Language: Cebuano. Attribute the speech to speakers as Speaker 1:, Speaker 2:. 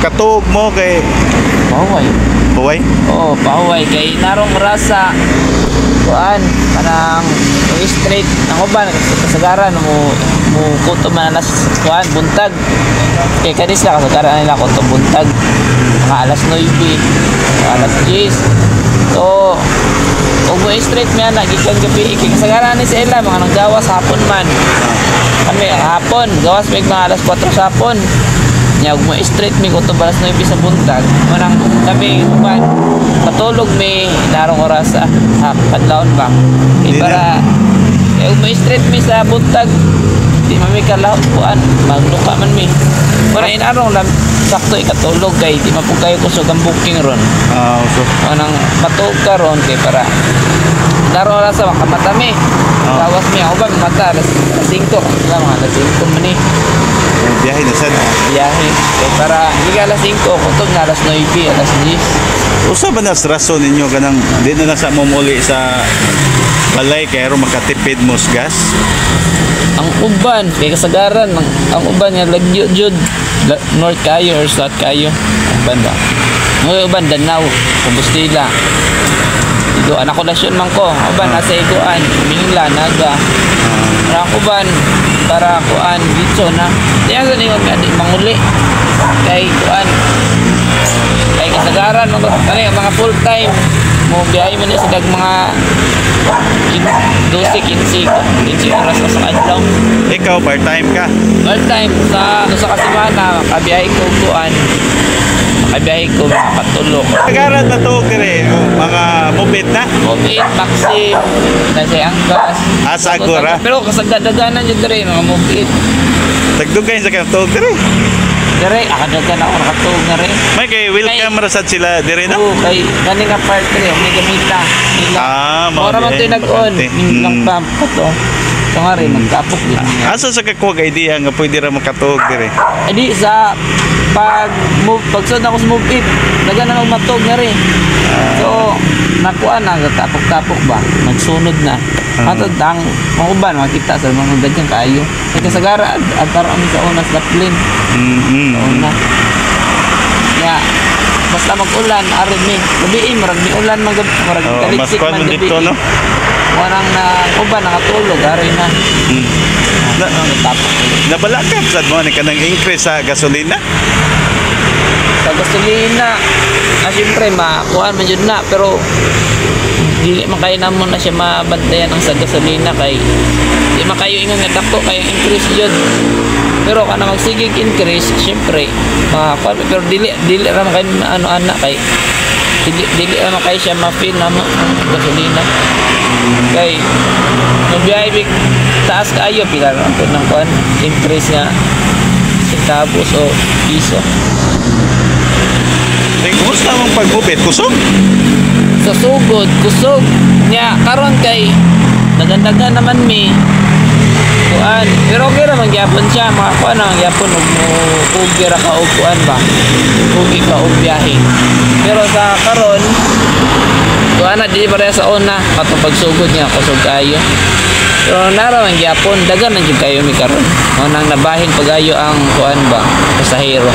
Speaker 1: Katuog mo kay
Speaker 2: Pahuway.
Speaker 1: Huway.
Speaker 2: Oo, pahuway kay narong rasa kuan kanang straight ang uban kasagaran mo mo kutob man alas kuan buntag kay kani sila kasagaran nila kutob buntag mga alas 9, alas 10. So ug mo straight mi ana gikan gabi kay kasagaran ni sa ila mga nanggawas hapon man. Kami hapon gawas mig mga alas 4 sa hapon. Nya ug mo straight mi kutob alas 9 sa buntag, manang kami uban matulog mi narong oras ah, kadlawon ba kay
Speaker 1: Di na.
Speaker 2: Para kay ug mo straight mi sa buntag, di man mi kalaw kuan, magluka man mi. Para inarong lang sakto ikatulog kay di man pud kayo kusog ang booking ron.
Speaker 1: Ah, so
Speaker 2: Manang matug ka ron kay para laro oras sa makamata mi. Gawas mi ako ba mata alas 5 sila, mga alas 5 man ni.
Speaker 1: Biyahe na sad.
Speaker 2: Biyahe kay para hindi alas 5 kutob na alas 9, alas 10.
Speaker 1: Usa ba nas rason ninyo kanang di na na sa mo muli sa balay kay aron makatipid mo sa gas?
Speaker 2: Ang uban kay kasagaran ang uban nga lagyo jud north kayo or south kayo ang uban ba. Mga uban Danau, Compostela. Igo anak ko lasyon man ko. Ang uban nasa Iguan, Mingla, Naga. Para ang uban para kuan dito na. Di sa ningon nga di manguli. Kay kuan kay kasagaran mga kani mga full time mo biyahe man ni sa dag mga 12, 15, 15 oras na sa adlaw.
Speaker 1: Ikaw part time ka.
Speaker 2: All time sa sa kasimana makabiyahe ko kuan. Makabiyahe ko mga katulo.
Speaker 1: Kagaran na to dire mga mupit na.
Speaker 2: Move it, Maxim, nasa Angkas.
Speaker 1: Ah, sa Agora.
Speaker 2: Pero kasagdaganan yun dire, mga move it.
Speaker 1: Tagdugay sa kay tuog dire.
Speaker 2: Dire, akadagan ako nakatuog na rin.
Speaker 1: May kay welcome ra sad sila dire no.
Speaker 2: Oo, kay kani nga part 3, may gamita nila.
Speaker 1: Ah, mao
Speaker 2: Mora man
Speaker 1: di,
Speaker 2: to'y nag-on,
Speaker 1: bakante.
Speaker 2: lang pump pa to. So nga rin, nagtapok din.
Speaker 1: Asa sa kakuha idea nga pwede ra makatuog dire?
Speaker 2: Edi sa pag move, pag ako sa move it, daga na magmatog na rin. So, nakuha na, tapok-tapok ba? Nagsunod na. Atod ang mga uban, makita sa mga dagang kaayo. Kay kasagara, at kami sa una sa Daplin. Sa una. Ya, basta mag-ulan, aron mi. Gabi murag mi ulan man gabi, murag
Speaker 1: Oh, mas
Speaker 2: taliksik
Speaker 1: kuan
Speaker 2: man
Speaker 1: man
Speaker 2: gabi.
Speaker 1: dito no.
Speaker 2: Warang na uban nakatulog, aron na.
Speaker 1: Na,
Speaker 2: Tapok.
Speaker 1: Nabalakad sad mo ni kanang increase sa gasolina.
Speaker 2: Sa gasolina, siyempre, makuha man yun na, pero dili man kayo namo na siya mabantayan ang sa gasolina kay di man kayo ingon nga dako kayo increase yun. Pero kana magsigig increase, siyempre, makakuha, pero dili dili ra man kayo ano ana kay dili dili ra man kayo siya ma-feel namo ang gasolina. Kay mabiyahe big taas kaayo pila ra po ng kuan increase nga centavos o piso.
Speaker 1: Kumusta mong pagmupit? Kusog?
Speaker 2: Sa sugod kusog nya karon kay dagan-dagan naman mi kuan, pero okay ra man gyapon siya, makakuan na man gyapon og mo kugi ra ka og kuan ba, kugi ka og biyahe. Pero sa karon kuan na, di pareha sa una katong pagsugod nga kusog kaayo, pero nara man gyapon, dagan man jud kayo mi karon, mao nang nabahin pagayo ang kuan ba, pasahero.